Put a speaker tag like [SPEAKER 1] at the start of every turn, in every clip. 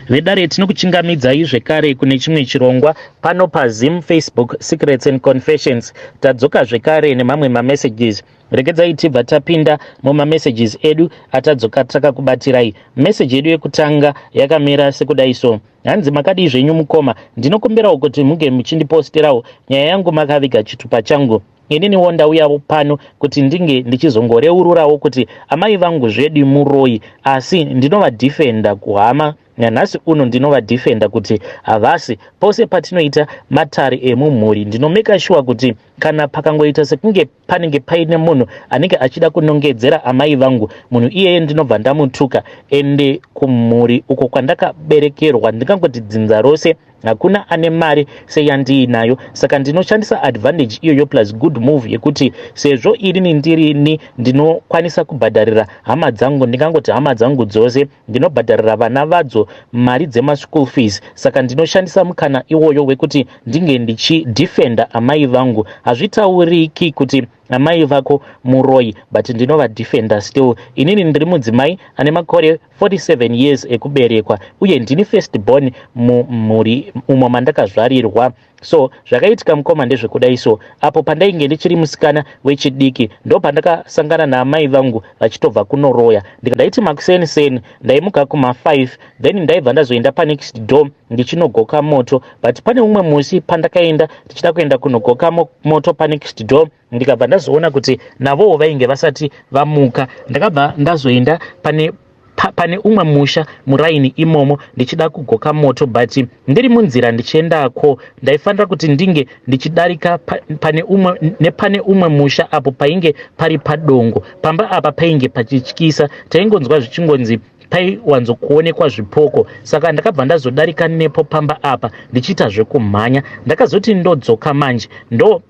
[SPEAKER 1] Vedare, tinokuchingamidzai zvekare kune chimwe chirongwa pano paZim Facebook Secrets and Confessions. Tadzoka zvekare nemamwe mamessages. Regedzai tibva tapinda mumamessages edu atadzoka takakubatirai. Meseji yedu yekutanga yakamira sekudai so. Hanzi, "Makadii zvenyu mukoma? Ndinokumbirawo kuti muge muchindiposterawo nyaya yangu makaviga chitupa changu. Ininiwo ndauyawo pano kuti ndinge ndichizongoreururawo kuti amai vangu zvedi muroyi, asi ndinovadhifenda kuhama. Nanhasi uno ndinovadhifenda kuti havasi. Pose patinoita matare emumhuri, ndinomeka sure kuti kana pakangoita sekunge panenge paine munhu anenge achida kunongedzera amai vangu, munhu iyeye ndinobva ndamutuka. Ende kumhuri uko kwandakaberekerwa, ndingangoti dzinza rose, hakuna ane mari seyandiinayo. Saka ndinoshandisa advantage iyoyo plus good move yekuti sezvo irini ndirini ndinokwanisa kubhadharira hama dzangu, ndingangoti hama dzangu dzose ndinobhadharira vana vadzo mari dzemaschool fees. Saka ndinoshandisa mukana iwoyo wekuti ndinge ndichidhifenda amai vangu. Hazvitauriki kuti amai vako muroyi, but ndinovadhifenda still. Inini ndiri mudzimai ane makore 47 years ekuberekwa, uye ndini first born mumhuri umo mandakazvarirwa. So zvakaitika, mukoma, ndezvekudai so. Apo pandainge ndichiri musikana wechidiki, ndo pandakasangana naamai vangu vachitobva kunoroya. Ndaiti makuseni seni ndaimuka kuma5, then ndaibva ndazoenda panext door ndichinogoka moto. But pane umwe musi pandakaenda tichida kuenda kunogoka moto panext door, ndikabva ndazoona kuti navowo vainge vasati vamuka. Ndakabva ndazoenda pane umwe musha muraini imomo ndichida kugoka moto, but ndiri munzira ndichiendako, ndaifanira kuti ndinge ndichidarika pane umwe nepane umwe musha apo painge pari padongo. Pamba apa painge pachityisa, taingonzwa zvichingonzi paiwanzokuonekwa zvipoko. Saka ndakabva ndazodarika nepo pamba apa ndichiita zvekumhanya. Ndakazoti ndodzoka manje, ndo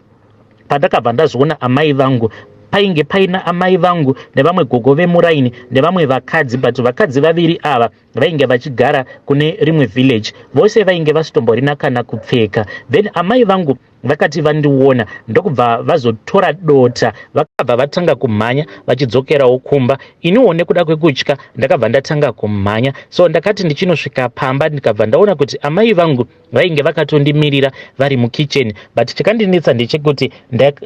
[SPEAKER 1] pandakabva ndazoona amai vangu. Painge paina amai vangu nevamwe gogo vemuraini nevamwe vakadzi, but vakadzi vaviri ava vainge vachigara kune rimwe village. Vose vainge vasitomborina kana kupfeka. Then amai vangu vakati vandiona, ndokubva vazotora dota, vakabva vatanga kumhanya vachidzokerawo kumba. Iniwo nekuda kwekutya ndakabva ndatanga kumhanya. So ndakati ndichinosvika pamba, ndikabva ndaona kuti amai vangu vainge vakatondimirira vari mukicheni. But chakandinetsa ndechekuti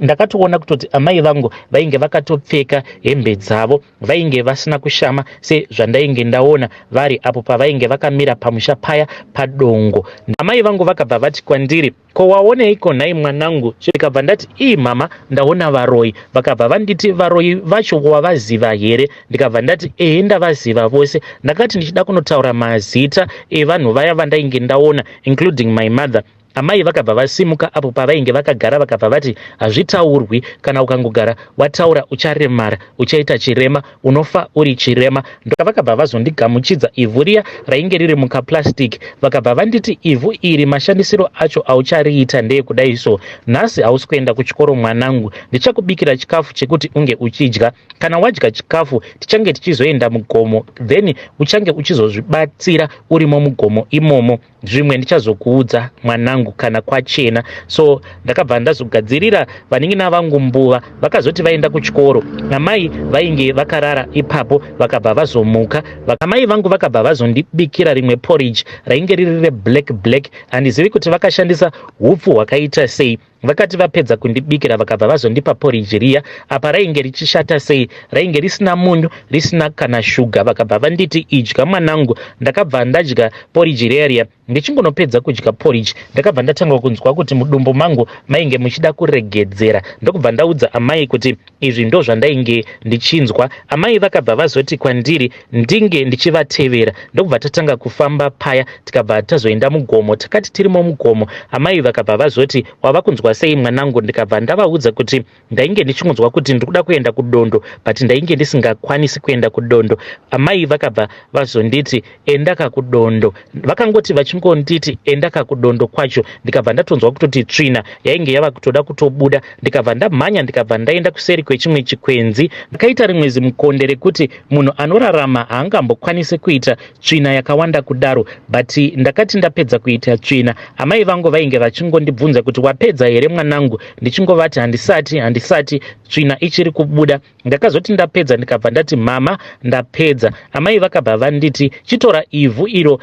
[SPEAKER 1] ndakatoona kutoti amai vangu vainge vakatopfeka hembe dzavo, vainge vasina kushama sezvandainge ndaona vari apo pavainge vakamira pamusha paya padongo. Amai vangu vakabva vati kwandiri, 'Ko waoneiko nhai mwanangu?' Ndikabva ndati, 'Ii mama, ndaona varoi.' Vakabva vanditi, 'Varoi vacho wavaziva here?' Ndikabva ndati, 'Ehe, ndavaziva vose.' Ndakati ndichida kunotaura mazita evanhu vaya vandainge ndaona, including my mother, amai vakabva vasimuka apo pavainge vakagara, vakabva vati, 'Hazvitaurwi. Kana ukangogara wataura, ucharemara, uchaita chirema, unofa uri chirema.' Vakabva vazondigamuchidza ivhu riya rainge riri mukaplastic. Vakabva vanditi, 'Ivhu iri mashandisiro acho auchariita ndeyekudai so. Nhasi hausi kuenda kuchikoro, mwanangu. Ndichakubikira chikafu chekuti unge uchidya. Kana wadya chikafu, tichange tichizoenda mugomo, then uchange uchizozvibatsira urimo mugomo imomo. Zvimwe ndichazokuudza, mwanangu, kana kwachena.' So ndakabva ndazogadzirira vanin'ina vangu mbuva. Vakazoti vaenda kuchikoro, amai vainge vakarara ipapo vakabva vazomuka. Amai vangu vakabva vazondibikira rimwe porridge rainge riri reblack black. Handizivi kuti vakashandisa hupfu hwakaita sei. Vakati vapedza kundibikira, vakabva vazondipa porridge riya. Apa rainge richishata sei, rainge risina munyu, risina kana shuga. Vakabva vanditi, 'Idya, mwanangu.' Ndakabva ndadya porridge riya riya. Ndichingonopedza kudya porridge, ndakabva ndatanga kunzwa kuti mudumbu mangu mainge muchida kuregedzera, ndokubva ndaudza amai kuti izvi ndo zvandainge ndichinzwa. Amai vakabva vazoti kwandiri ndinge ndichivatevera, ndokubva tatanga kufamba paya, tikabva tazoenda mugomo. Takati tirimo mugomo, amai vakabva vazoti, 'Wava kunzwa sei, mwanangu?' Ndikabva ndavaudza kuti ndainge ndichingonzwa kuti ndikuda kuenda kudondo, but ndainge ndisingakwanisi kuenda kudondo. Amai vakabva vazonditi, 'Enda kakudondo.' Vakangoti vachingonditi, 'Enda kakudondo' kwacho, ndikabva ndatonzwa kutoti tsvina yainge yava kutoda kutobuda. Ndikabva ndamhanya, ndikabva ndaenda kuseri kwechimwe chikwenzi. Ndakaita rimwe zimukonde rekuti munhu anorarama haangambokwanisi kuita tsvina yakawanda kudaro. But ndakati ndapedza kuita tsvina, amai vangu vainge vachingondibvunza kuti, 'Wapedza here?' here mwanangu? Ndichingovati handisati, handisati, tsvina ichiri kubuda. Ndakazoti ndapedza ndikabva ndati mama ndapedza. Amai vakabva vanditi chitora ivhu iro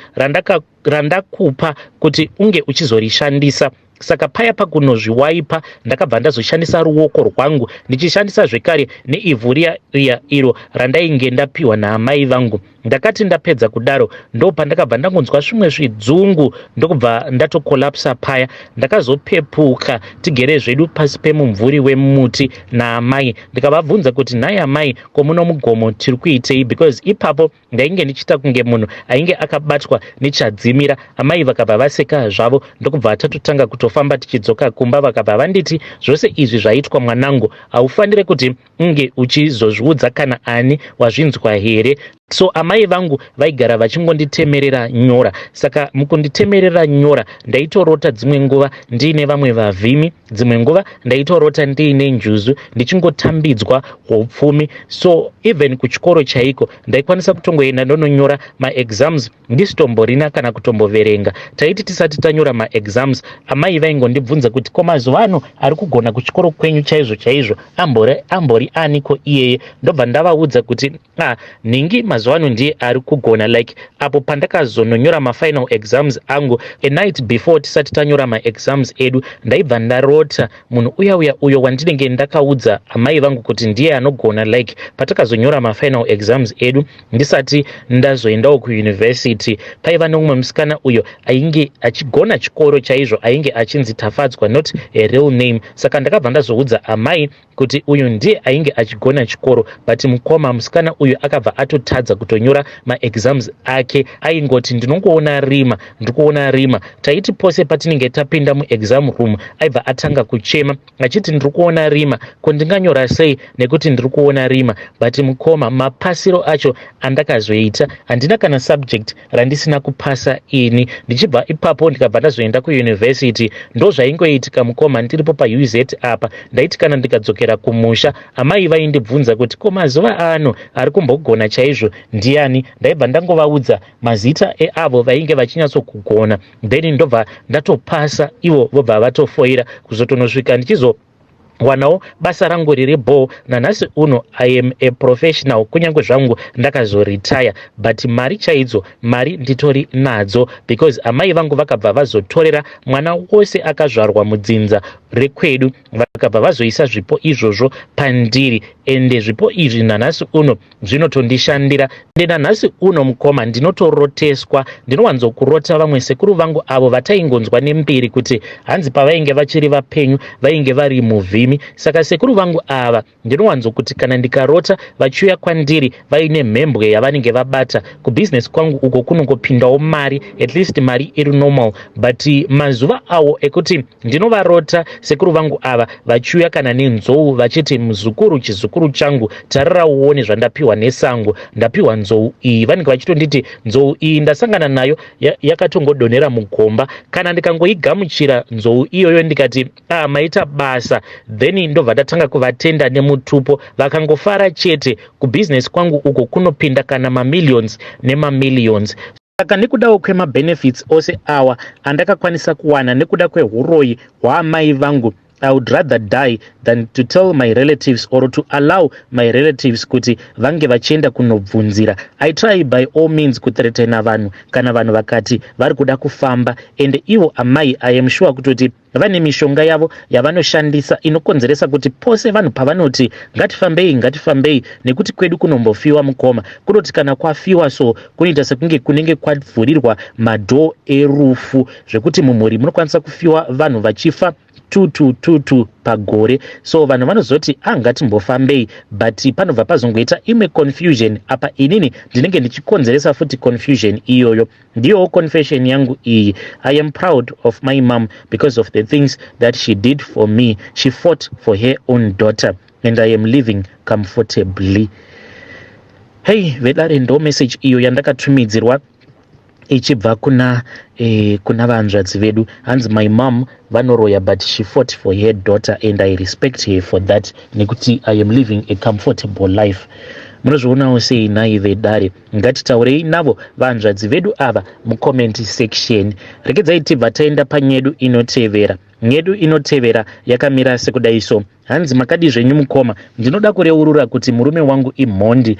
[SPEAKER 1] randakupa kuti unge uchizorishandisa. Saka paya pakunozviwaipa ndakabva ndazoshandisa ruoko rwangu ndichishandisa zvekare neivhu riya riya iro randainge ndapiwa naamai vangu. Ndakati ndapedza kudaro ndopandakabva ndangonzwa zvimwe zvidzungu ndokubva ndatokolapsa paya. Ndakazopepuka tigere zvedu pasi pemumvuri wemuti naamai ndikavabvunza kuti nhai amai ko muno mugomo tiri kuitei because ipapo Ndainge ndichiita kunge munhu ainge akabatwa nechadzimira. Amai vakabva vaseka zvavo ndokubva tatotanga kutofamba tichidzoka kumba vakabva vanditi zvose izvi zvaitwa mwanangu haufanire kuti unge uchizozviudza kana ani wazvinzwa here so amai vangu vaigara vachingonditemerera nyora saka mukunditemerera nyora ndaitorota dzimwe nguva ndiine vamwe vavhimi dzimwe nguva ndaitorota ndiine njuzu ndichingotambidzwa hupfumi so even kuchikoro chaiko ndaikwanisa kutongoenda ndononyora maexams ndisitomborina kana kutomboverenga taiti tisati tanyora maexams amai vaingondibvunza kuti ko mazuva ano ari kugona kuchikoro kwenyu chaizvo chaizvo ambori, ambori aniko iyeye ndobva ndavaudza kuti ah, nhingi mazuva ano ndiye ari kugona like apo pandakazononyora mafinal exams angu a night before tisati tanyora maexams edu ndaibva ndarota munhu uya uya uyo wandinenge ndakaudza amai vangu kuti ndiye anogona like patakazonyora mafinal exams edu ndisati ndazoendawo kuuniversity paiva neumwe musikana uyo ainge achigona chikoro chaizvo ainge achinzi tafadzwa not a real name saka ndakabva ndazoudza amai kuti uyu ndiye ainge achigona chikoro but mukoma musikana uyu akabva atotadza kutonyora maexams ake aingoti ndinongoona rima ndikuona rima taiti pose patinenge tapinda muexam room aibva atanga kuchema achiti ndiri kuona rima ko ndinganyora sei nekuti ndiri kuona rima but mukoma mapasiro acho andakazoita handina kana subject randisina kupasa ini ndichibva ipapo ndikabva ndazoenda kuuniversity ndozvaingoitika mukoma ndiripo pauz apa ndaiti kana ndikadzokera kumusha amai vaindibvunza kuti ko mazuva ano ari kumbogona chaizvo ndiani ndaibva ndangovaudza mazita eavo vainge vachinyatsokugona then ndobva ndatopasa ivo vobva vatofoira kuzotonosvika ndichizo wanawo basa rangu riri bho nanhasi uno i am a professional kunyange zvangu ndakazoretire but mari chaidzo mari nditori nadzo because amai vangu vakabva vazotorera mwana wose akazvarwa mudzinza rekwedu vakabva vazoisa zvipo izvozvo pandiri ende zvipo izvi nanhasi uno zvinotondishandira ende nanhasi uno mukoma ndinotoroteswa ndinowanzokurota vamwe sekuru vangu avo vataingonzwa nembiri kuti hanzi pavainge vachiri vapenyu vainge vari muvhimi saka sekuru vangu ava ndinowanzokuti kana ndikarota vachiuya kwandiri vaine mhembwe yavanenge vabata kubhizinesi kwangu uko kunongopindawo mari at least mari iri normal but mazuva awo ekuti Ndinovarota sekuru vangu ava vachiuya kana nenzou vachiti muzukuru chizukuru changu tarira uone zvandapiwa nesango ndapiwa nzou iyi vanenge vachitonditi nzou iyi ndasangana nayo yakatongodonhera mugomba kana ndikangoigamuchira nzou iyoyo ndikati ah, maita basa then ndobva ndatanga kuvatenda nemutupo vakangofara chete kubhizinesi kwangu uko kunopinda kana mamillions nemamillions Saka nekudawo kwemabenefits ose awa andakakwanisa kuwana nekuda kwehuroyi hwaamai vangu I would rather die than to tell my relatives or to allow my relatives kuti vange vachienda kunobvunzira. I try by all means kuthreatena vanhu kana vanhu vakati vari kuda kufamba and ivo amai I am sure kutoti Vane mishonga yavo yavanoshandisa inokonzeresa kuti pose vanhu pavanoti ngatifambei ngatifambei nekuti kwedu kunombofiwa mukoma kunoti kana kwafiwa so kunoita sekunge kunenge kwavhurirwa madhoo erufu zvekuti mumhuri munokwanisa kufiwa vanhu vachifa 2222 pagore so vanhu vanozoti ah ngatimbofambei but panobva pazongoita imwe confusion apa inini ndinenge ndichikonzeresa futi confusion iyoyo Ndiyowo confession yangu iyi. I am proud of my mom because of the things that she did for me. She fought for her own daughter and I am living comfortably. Hey, vedare ndo message iyo yandakatumidzirwa ichibva kuna eh, kuna vanzvadzi vedu hanzi my mom vanoroya but she fought for her daughter and i respect her for that nekuti i am living a comfortable life munozvionawo sei nhai vedare ngatitaurei navo vanzvadzi vedu ava mucomment section regedzai tibva taenda panyedu inotevera. Nyedu inotevera yakamira sekudai so. Hanzi makadii zvenyu mukoma, ndinoda kureurura kuti murume wangu imhondi.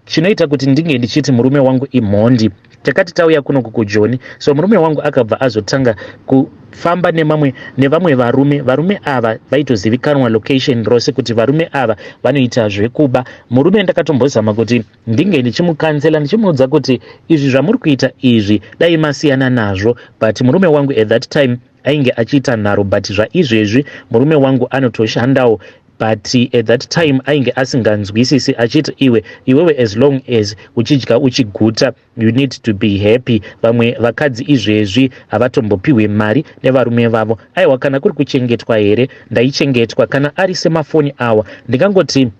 [SPEAKER 1] Chinoita kuti ndinge ndichiti murume wangu imhondi, takati tauya kuno kuKujoni, so murume wangu akabva azotanga kufamba nemamwe nevamwe varume. Varume ava vaitozivikanwa location rose kuti varume ava vanoita zvekuba. Murume ndakatombozama kuti ndinge ndichimucounsela, ndichimuudza kuti izvi zvamuri kuita izvi dai masiyana nazvo, but murume wangu at that time ainge achiita nharo. But zvaizvezvi murume wangu anotoshandawo, but at that time ainge asinganzwisisi, achiti iwe iwewe, as long as uchidya uchiguta, you need to be happy. Vamwe vakadzi izvezvi havatombopiwe mari nevarume vavo. Aiwa, kana kuri kuchengetwa here, ndaichengetwa. Kana ari semafoni awa, ndingangoti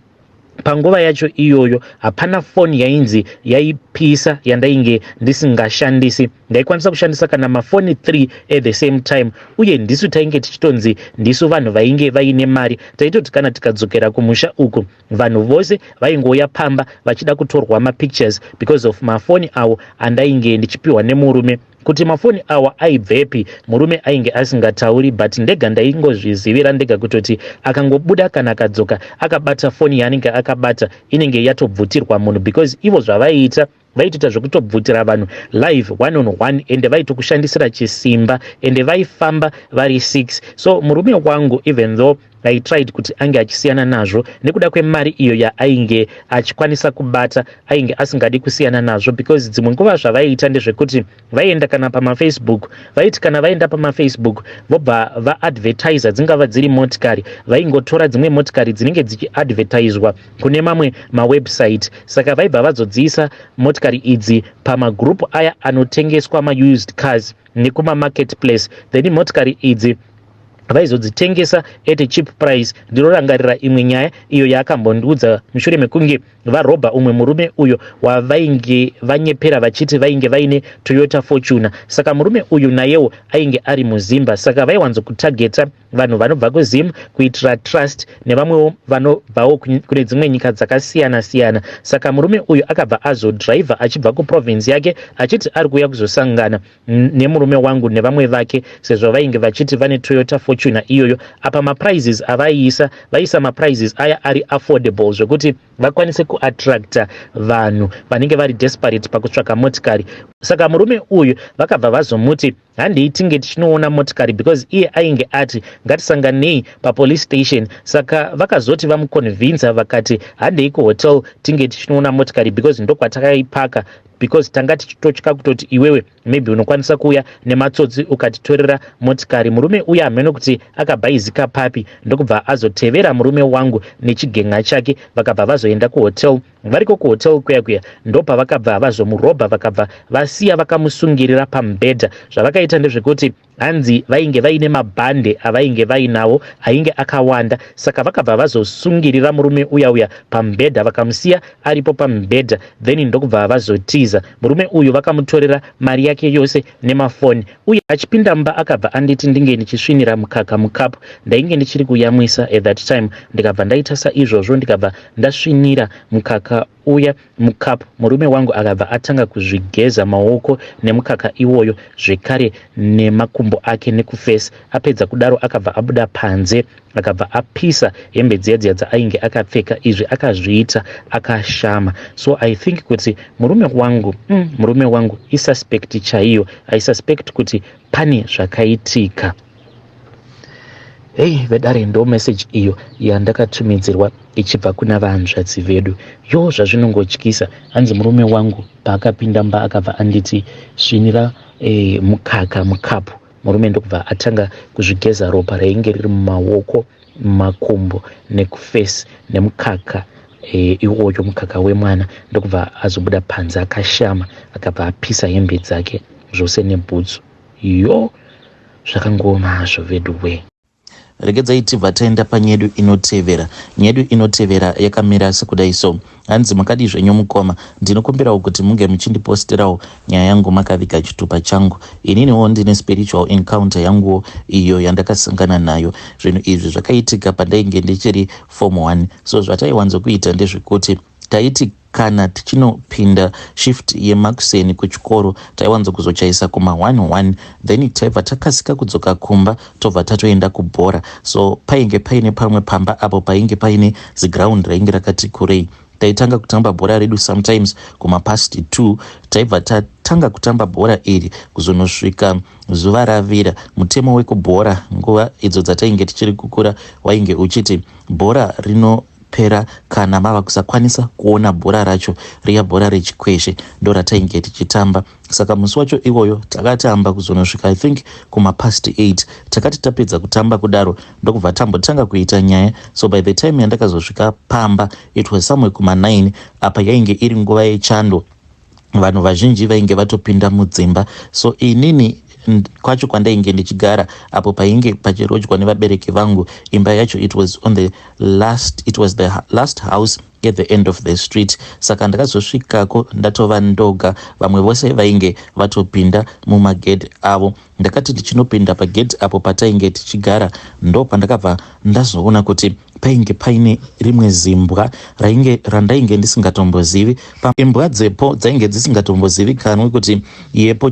[SPEAKER 1] panguva yacho iyoyo hapana foni yainzi yaipisa yandainge ndisingashandisi. Ndaikwanisa kushandisa kana mafoni 3 at the same time. Uye ndisu tainge tichitonzi ndisu vanhu vainge vaine mari. Taitoti kana tikadzokera kumusha uku, vanhu vose vaingouya pamba vachida kutorwa mapictures because of mafoni awo andainge ndichipiwa nemurume. Kuti mafoni awa aibvepi, murume ainge asingatauri, but ndega ndaingozvizivira ndega kutoti akangobuda kana akadzoka akabata foni yaanenge akabata, inenge yatobvutirwa munhu, because ivo zvavaiita, vaitoita zvekutobvutira vanhu live, one on one, ende vaitokushandisira chisimba, ende vaifamba vari 6. So murume wangu, even though I tried kuti ange achisiyana nazvo, nekuda kwemari iyo yaainge achikwanisa kubata, ainge asingadi kusiyana nazvo, because dzimwe nguva zvavaiita ndezvekuti vaienda kana pamaFacebook. Vaiti kana vaenda pamaFacebook, vobva vaadvertisa, dzingava dziri motikari, vaingotora dzimwe motikari dzinenge dzichiadvertiswa kune mamwe mawebsite. Saka vaibva vazodziisa motikari idzi pamagroup aya anotengeswa maused cars nekumamarketplace, then motikari idzi vaizodzitengesa at a cheap price. Ndinorangarira imwe nyaya iyo yaakambondiudza mushure mekunge varobha umwe murume uyo wavainge vanyepera vachiti vainge vaine Toyota Fortuner. Saka murume uyu nayewo ainge ari muZimba, saka vaiwanzokutargeta vanhu vanobva kuZim kuitira trust, nevamwewo vanobvawo kune dzimwe nyika dzakasiyana siyana. Saka murume uyu akabva azodhiraivha achibva kuprovince yake, achiti ari kuuya kuzosangana nemurume wangu nevamwe vake, sezvo vainge vachiti vane Toyota Fortuner iyoyo. Apa maprices avaiisa, vaiisa maprices aya ari affordable zvekuti vakwanise kuattracta vanhu vanenge vari desperate pakutsvaka motikari. Saka murume uyu vakabva vazomuti handei tinge tichinoona motikari, because iye ainge ati ngatisanganei papolice station. Saka vakazoti vamuconvinsa, vakati handei kuhotel tinge tichinoona motikari, because ndokwatakaipaka, because tanga tichitotya kutoti iwewe maybe unokwanisa kuuya nematsotsi ukatitorera motikari. Murume uye hamene kuti akabhaizika papi, ndokubva azotevera murume wangu nechigenga chake. Vakabva vazoenda kuhotel. Variko kuhotel kuya kuya, ndopavakabva vazomurobha, vakabva vasiya vakamusungirira pamubhedha. Zvavakaita ndezvekuti hanzi vainge vaine mabhande avainge vainawo ainge akawanda, saka vakabva vazosungirira murume uya uya pamubhedha, vakamusiya aripo pamubhedha, then ndokubva vazotiza. Murume uyu vakamutorera mari yake yose nemafoni. Uye achipinda mumba, akabva anditi ndinge ndichisvinira mukaka mukapu. Ndainge ndichiri kuyamwisa at that time. Ndikabva ndaita saizvozvo, ndikabva ndasvinira mukaka uya mukapu. Murume wangu akabva atanga kuzvigeza maoko nemukaka iwoyo, zvekare nemakumbo ake nekuface. Apedza kudaro, akabva abuda panze, akabva apisa hembe dziya dziya dzaainge akapfeka. Izvi akazviita akashama. So I think kuti murume wangu, murume wangu isuspect chaiyo. I suspect kuti pane zvakaitika. Hei vedare, ndo message iyo yandakatumidzirwa ichibva kuna vanzvadzi vedu. Yo, zvazvinongotyisa. Hanzi murume wangu paakapinda mumba, akabva anditi svinira mukaka mukapu. Murume ndokubva atanga kuzvigeza ropa rainge riri mumaoko, mumakumbo nekuface nemukaka iwoyo, mukaka wemwana. Ndokubva azobuda panze akashama, akabva apisa hembe dzake zvose nebhutsu. Yo, zvakangoma hazvo vedu we.
[SPEAKER 2] Regedzai tibva taenda panyedu inotevera. Nyedu inotevera yakamira sekudai so. Hanzi makadii zvenyu mukoma? Ndinokumbirawo kuti munge muchindiposterawo nyaya yangu makaviga chitupa changu. Ininiwo ndine spiritual encounter yanguwo iyo yandakasangana nayo. Zvinhu izvi zvakaitika pandainge ndichiri form 1. So zvataiwanzokuita ndezvekuti taiti Kana tichinopinda shift yemakuseni kuchikoro, taiwanzo kuzochaisa kuma 11, then taibva takasika kudzoka kumba, tobva tatoenda kubhora. So painge paine pamwe pamba apo painge paine ziground rainge rakati kurei. Taitanga kutamba bhora redu sometimes kumapast 2, taibva tatanga kutamba bhora iri kuzonosvika zuva ravira. Mutemo wekubhora nguva idzo dzatainge tichiri kukura wainge uchiti bhora rinopera kana mava kusakwanisa kuona bhora racho. Riya bhora rechikweshe ndo ratainge tichitamba. Saka musi wacho iwoyo takatamba kuzonosvika, I think, kumapast 8. Takati tapedza kutamba kudaro, ndokubva tambotanga kuita nyaya. So by the time yandakazosvika pamba, it was somewhere kuma9. Apa yainge iri nguva yechando, vanhu vazhinji vainge vatopinda mudzimba. So inini kwacho kwandainge ndichigara, apo painge pachirodzwa nevabereki vangu, imba yacho it was the last house at the end of the street. Saka ndakazosvikako ndatova ndoga, vamwe vose vainge vatopinda mumagedhi avo. Ndakati ndichinopinda pagedhi apo patainge tichigara, ndo pandakabva ndazoona kuti painge paine rimwe zimbwa rainge randainge ndisingatombozivi. Imbwa dzepo dzainge dzisingatombozivikanwi kuti yepo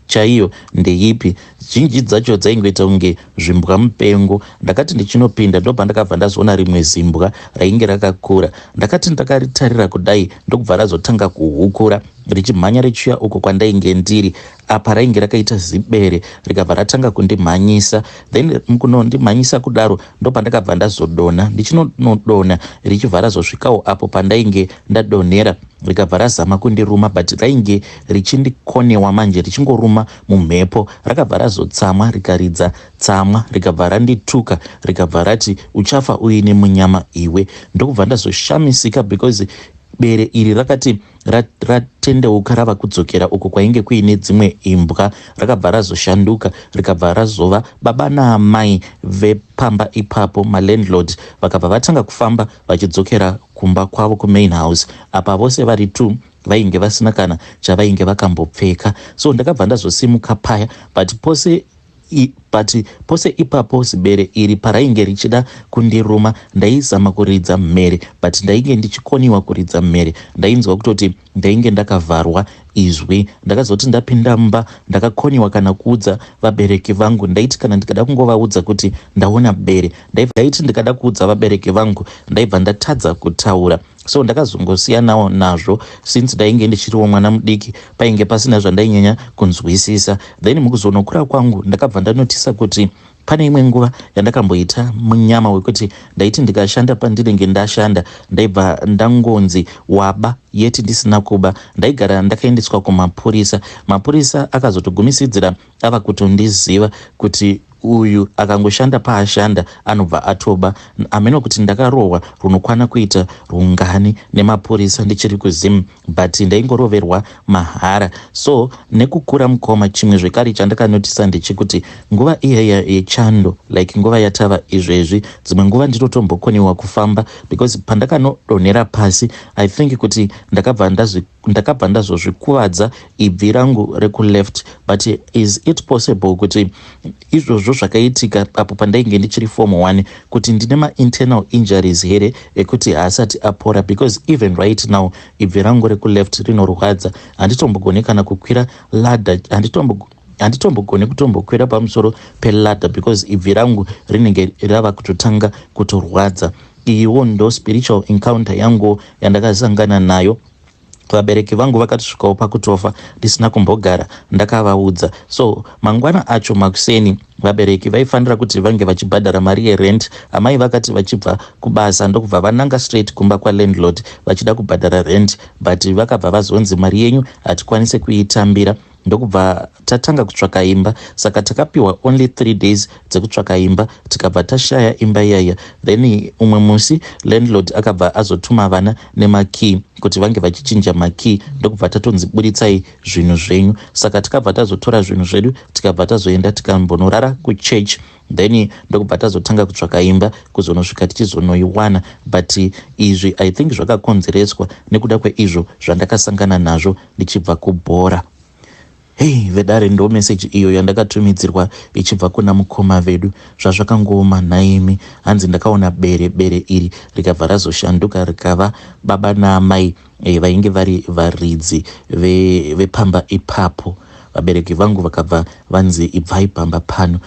[SPEAKER 2] chaiyo ndeipi. Zhinji dzacho dzaingoita kunge zvimbwa mupengo. Ndakati ndichinopinda, ndobva ndakabva ndazoona rimwe zimbwa rainge rakakura. Ndakati ndakaritarira kudai, ndokubva razotanga kuhukura richimhanya richiuya uko kwandainge ndiri. Apa rainge rakaita zibere, rikabva ratanga kundimhanyisa. Then mukunondimhanyisa kudaro, ndopandakabva ndazodonha. Ndichinonodonha, richibva razosvikawo apo pandainge ndadonhera, rikabva razama kundiruma, but rainge richindikonewa manje, richingoruma mumhepo. Rakabva razotsamwa, rikaridza tsamwa, rikabva randituka, rikabva rati, "Uchafa uine munyama iwe." Ndokubva ndazoshamisika because bere iri rakati ratendeuka rava kudzokera uko kwainge kuine dzimwe imbwa, rakabva razoshanduka, rikabva razova baba naamai vepamba ipapo, malandlord. Vakabva vatanga kufamba vachidzokera kumba kwavo, kumain house. Apa vose vari two vainge vasina kana chavainge vakambopfeka. So ndakabva ndazosimuka paya, but pose ipapo zibere iri parainge richida kundiruma, ndaizama kuridza mhere, but ndainge ndichikoniwa kuridza mhere. Ndainzwa kutoti ndainge ndakavharwa izwi. Ndakazoti ndapinda mumba, ndakakoniwa kana kuudza vabereki vangu. Ndaiti kana ndikada kungovaudza kuti ndaona bere, ndaiti ndikada kuudza vabereki vangu, ndaibva ndatadza kutaura. So ndakazongosiyanawo nazvo since ndainge ndichiriwo mwana mudiki, painge pasina zvandainyanya kunzwisisa. Then mukuzonokura kwangu, ndakabva ndanotisa kuti pane imwe nguva yandakamboita munyama wekuti ndaiti ndikashanda pandinenge ndashanda, ndaibva ndangonzi waba, yeti ndisina kuba. Ndaigara ndakaendeswa kumapurisa. Mapurisa akazotogumisidzira ava kutondiziva kuti uyu akangoshanda paashanda anobva atoba. Hameno kuti ndakarohwa runokwana kuita rungani nemapurisa ndichiri kuZim, but ndaingoroverwa mahara. So nekukura, mukoma, chimwe zvekare chandakanotisa ndechekuti nguva iyaya yechando, like nguva yatava izvezvi, dzimwe nguva ndinotombokoniwa kufamba because pandakanodonhera pasi, I think kuti ndakabva ndazozvikuvadza ibvi rangu rekuleft. But is it possible kuti izvozvo zvakaitika apo pandainge ndichiri form 1, kuti ndine mainternal injuries here ekuti haasati apora? Because even right now ibvi rangu rekuleft rinorwadza. Handitombogoni kana kukwira ladder, handitombogoni kutombokwira pamusoro peladder because ibvi rangu rinenge rava kutotanga kutorwadza. Iyiwo ndo spiritual encounter yangu yandakasangana nayo. Vabereki vangu vakatosvikawo pakutofa ndisina kumbogara ndakavaudza. So mangwana acho makuseni, vabereki vaifanira kuti vange vachibhadhara mari yerent. Amai vakati vachibva kubasa, ndokubva vananga straight kumba kwalandlord vachida kubhadhara rent, but vakabva vazonzi mari yenyu hatikwanisi kuitambira. Ndokubva tatanga kutsvaka imba. Saka takapiwa only 3 days dzekutsvaka imba, tikabva tashaya imba iyaya. Then umwe musi landlord akabva azotuma vana nemakey kuti vange vachichinja makey, ndokubva tatonzi, "Buritsai zvinhu zvenyu." Saka tikabva tazotora zvinhu zvedu, tikabva tazoenda tikambonorara kuchurch. Then ndokubva tazotanga kutsvaka imba kuzonosvika tichizonoiwana. But izvi, I think, zvakakonzereswa nekuda kweizvo zvandakasangana nazvo ndichibva kubhora. Hei vedare, ndo meseji iyo yandakatumidzirwa ichibva kuna mukoma vedu. Zvazvakangooma nhaimi. Hanzi ndakaona bere, bere iri rikabva razoshanduka rikava baba naamai vainge vari varidzi vepamba ipapo. Vabereki vangu vakabva vanzi ibvai pamba pano.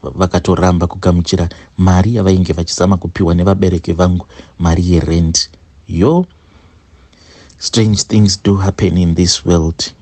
[SPEAKER 2] Vakatoramba kugamuchira mari yavainge vachizama kupiwa nevabereki vangu, mari yerent. Yo, strange things do happen in this world.